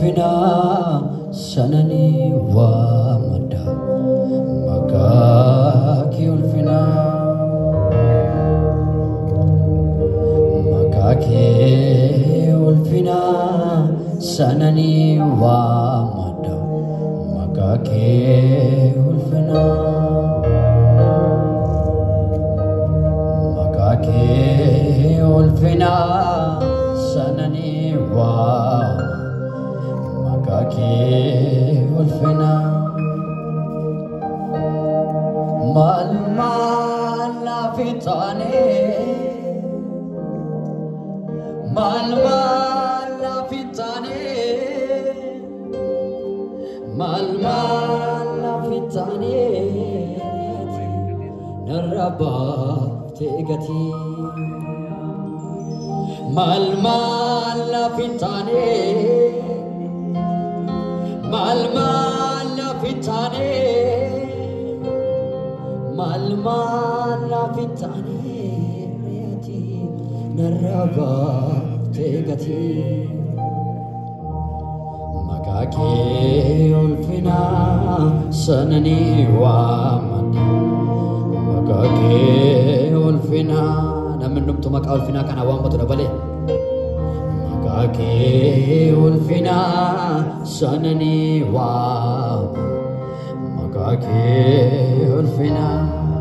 ulfinaa sanani waammadha maqaa kee ulfinaa maqaa kee ulfinaa sanani waammadha maqaa kee ulfinaa maqaa kee ulfinaa sanani waammadha maqaa kee ulfinaa maal maal naaf hin taane maal maal naaf hin taane maal maal naaf hin taane narra baaftee gatii maal maal naaf hin taane maal maal naaf hin taane maal maal naaf hin taane ati narra baaftee gatii maqaa kee ulfinaa sanani waammadha maqaa kee ulfinaa namni hundumtuu maqaa ulfinaa kana waammatu dabalee maqaa kee ulfinaa sanani waammadha maqaa kee ulfinaa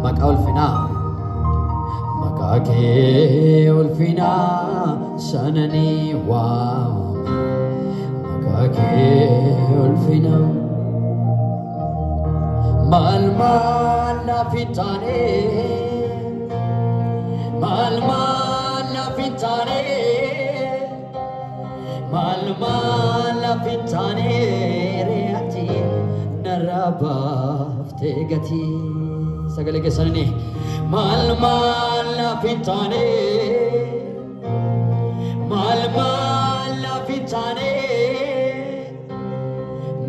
maqaa ulfinaa maqaa kee ulfinaa sanani waammadha maqaa kee ulfinaa maal maal naaf hin taane maal maal naaf hin taane maal maal naaf hin taane ati narra baaftee gatii sagalee keessaniin maal maal naaf hin taane maal maal naaf hin taane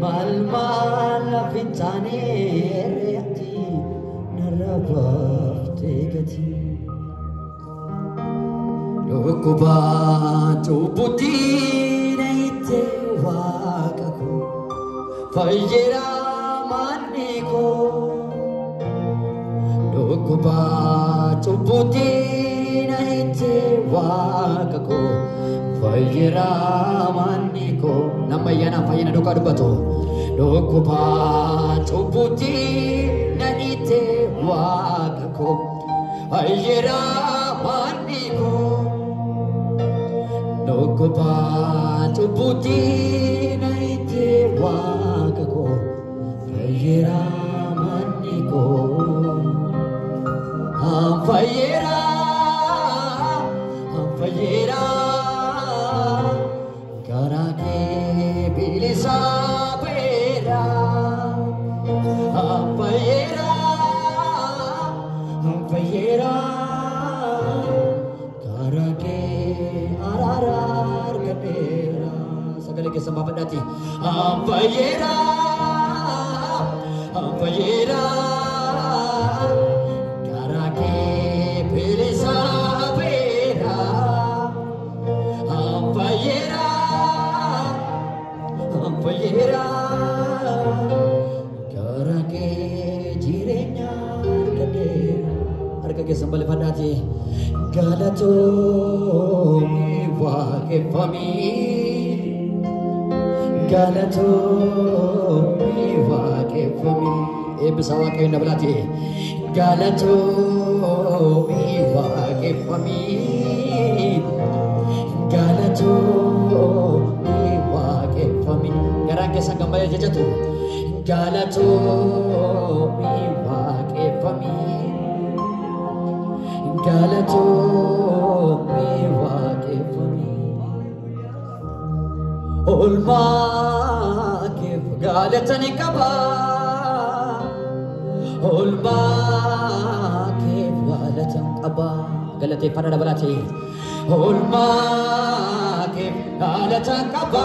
maal maal naaf hin taane ati narra baaftee gatii dhukkuba cubbuutiin itti waaqa koo fayyeera manni koo dhukkuba cubbuutiin itti waaqa koo fayyeera manni koo nama ayyaanaan fayyina duukaa dubbatu dhukkuba cubbuutiin itti waaqa koo fayyeera manni koo dhukkuba cubbuutiin itti waaqa koo fayyeera manni koo fayyeera fayyeera karaa kee bilisa beera fayyeera fayyeera karaa kee araara argadheera sagalee keessan baafadhaati fayyeera fayyeera karaa kee bilisa beera fayyeera fayyeera karaa kee jireenya argadheera harka keessan balfadhaati galatoomi waaqeffamii galatoomi waaqeffamii eebbisa waaqayyoon dabalaati galatoomi waaqeffamii galatoomi waaqeffamii garaan keessan gammadee jajatu galatoomi waaqeffamii galatoomi waaqeffamii oolmaa keef galata ni qaba oolmaa keef galata ni qaba galateeffadha dabalaati oolmaa keef galata ni qaba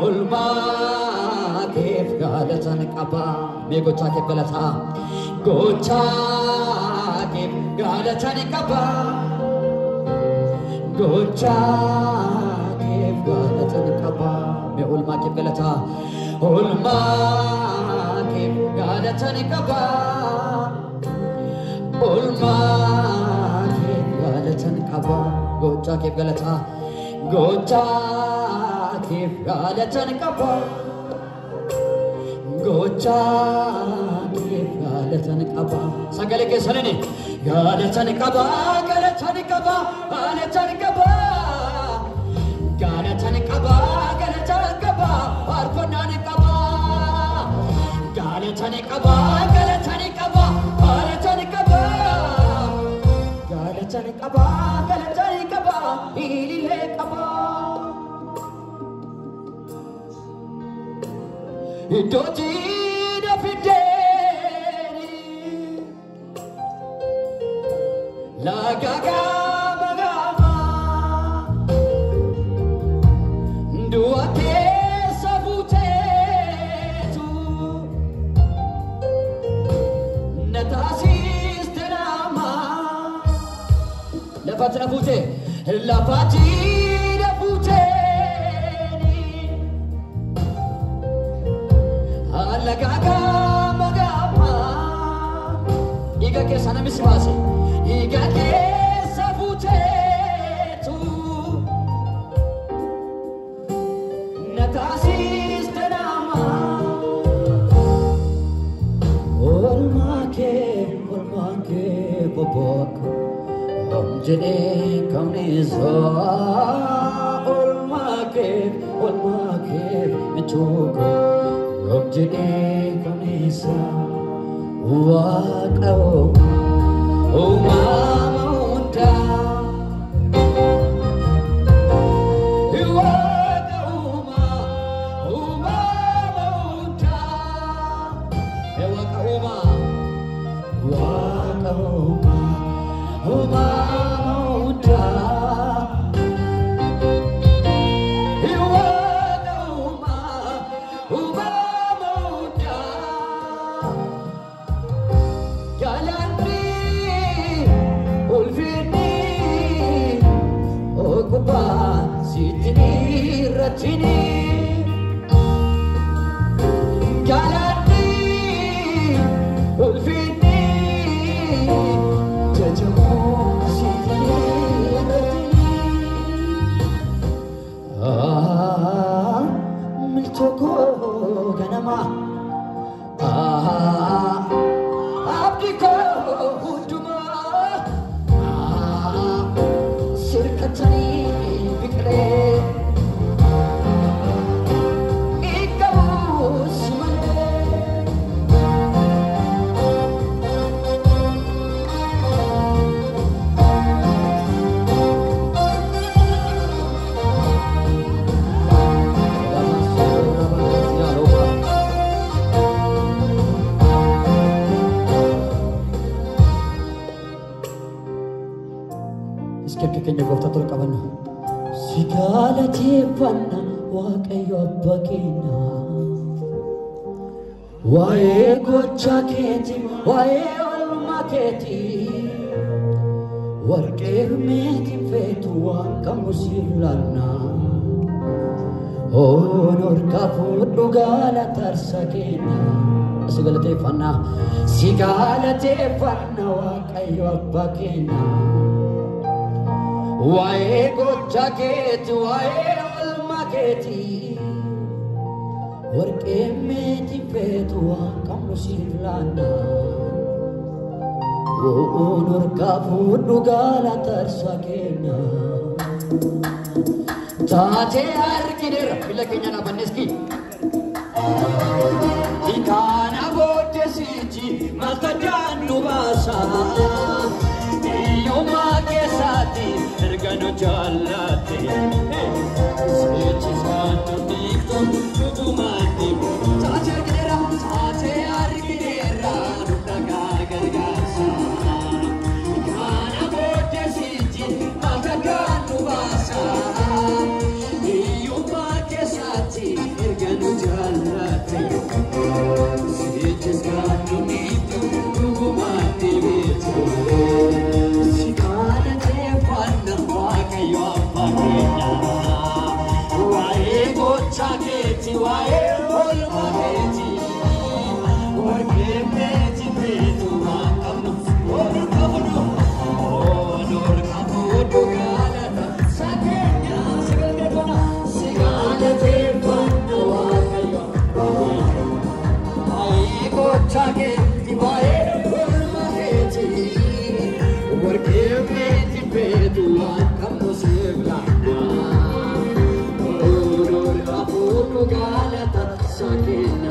oolmaa keef galata ni qaba mee gochaa keef galataa gochaa keef galata ni qaba gochaa keef galata ni Mee oolmaa keef galataa. Oolmaa keef galata ni qaba. Oolmaa keef galata ni qaba. Gochaa keef galataa. Gochaa keef galata ni qaba. Gochaa keef galata ni qaba. Sagalee keessaniini galata ni qaba. Galata ni qaba. Galata ni qaba. Galata ni qaba. Galata ni qaba. Faarfannaa ni qaba. Galata ni qaba. Galata ni qaba. Galata ni qaba. Galata ni qaba. Galata ni qaba. Ilillee qaba. Iddootti na fiddeeni laga gama gama du'a keessa buuteetu na taasiste nama. Lafatti na buute, lafatti na buuteeni laga gama gama. Dhiiga keessa namni si baase, dhiiga keessa buuteetu na taasiste nama. Oolmaa kee bobbooku om jedhee kamnisaa. Oolmaa kee michuuku om jedhee kamnisaa. Waaqa uumama hundaa. Waaqa uumama hundaa. Waaqa Waaqa uumama hundaa. Waaqa uumama hundaa. Galanni ulfinni ogummaa sitti irratini. Galanni ulfinni jajamoo sitti irratini. Miltoo koo ganama. Abdii koo hundumaa sirkatanii biqilee eegamuus malee. Iski akka keenya gooftaa tola qabanna. Si galateeffanna Waaqayyo abbaa keenya. Waa'ee gochaa keetii, waa'ee oolmaa keetii. Warqee meetiin feetu waan qabnu siif laanna. Oon harkaa fuudhu galata aarsaa keenya. Si galateeffanna, si galateeffanna Waaqayyo abbaa keenya. Waa'ee gochaa keetii, waa'ee oolmaa keetii. Warqee meetiin feetu waan qabnu siif laanna. Oon harkaa fuudhu galata aarsaa keenya. Taatee argineerra miila keenya dhaabanneski. Ikaana booddeesichi maaltu addaan nu baasa? Hiyyummaa keessaatti erga nu jaallatte. Sichi isaan nu dhiiftu dhugumaatti. Taatee argineerra, taatee argineerra nu dhagaa gargaarsa. Ikaana booddeesichi maaltu addaan nu baasa? Hiyyummaa keessaatti erga nu jaallatte. Sichi isaan nu dhiiftu dhugumaatti beektu. Si galateeffanna Waaqayyo Gochaa keeti waa'ee oolmaa keeti. Warqee meetii beetu waan qabnu. Ooluu qabnu. Ooluu qabnu galata. Sakeenya sagalee bona. Si galateeffanna Waaqayyo. Waa'ee gochaa keeti waa'ee oolmaa keeti. Warqee meetii beetu waan qabnu siif laanna. Ooluu qabnu galata. Sakeenya.